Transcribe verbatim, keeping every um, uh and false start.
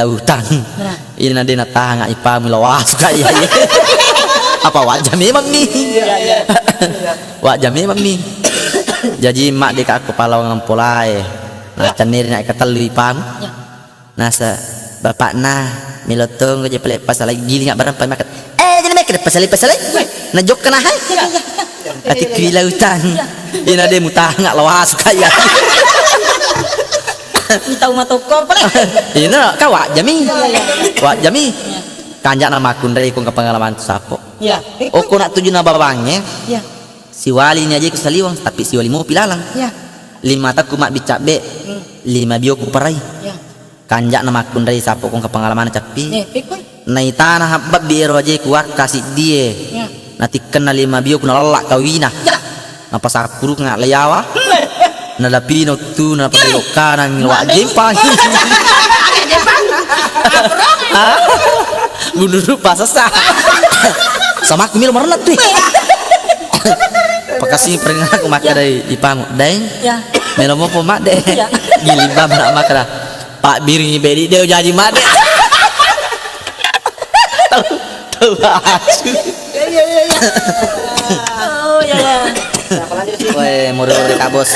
Tautang. Nah. Ina de natahang ipamu lo wasu ka iya. Apa wajja memang mi? Iya, iya. Wajja memang mi. Jaji mak de ka ko palawang polae. Nah, cenneri nak ketellu ipamu. Iya. Nasa bapakna melo tonggo je pale pasala giling barang pa makat. Eh, jadi mekede pasali-pasali. Iya. Na jokka na hai. Iya, iya. Ati kui lautan. Iya. Ina de mutahang lo wasu ka iya. Mitau matokko pale. Ina ka wajja mi. Iya, iya. Wajja mi. Iya. Kanja na makkunrai ko pengalaman tu sapo. Iya. Okko nak tuju na babangnge. Iya. Siwali ni aje ku saliweng, tapi siwali mopi lalang. Iya. Lima takku mabbicabbe. Hmm. Lima bio ku parai. Iya. Kanja na makkunrai sapo ko pengalaman cappi. Eh, pekkoi. Naitana habbabbi ero aje ku wakka siddie. Iya. Natikkenna lima bio ku nalalla kawina. Iya. Napasakkurukna layawa. Nalapino tu napabelok kanan wa jempang. Bunuru pasasa. Sama aku milo marana tu. Pakasi pernah aku makan dari ipamu. Daeng. Ya. Melo mopo mak de. Ya. Gili baba nak makan. Pak biring bedi de jadi mak de. Tahu, tahu aja. Iya, iya, iya. Oh, iya, iya. Woi, muri-muri kabos.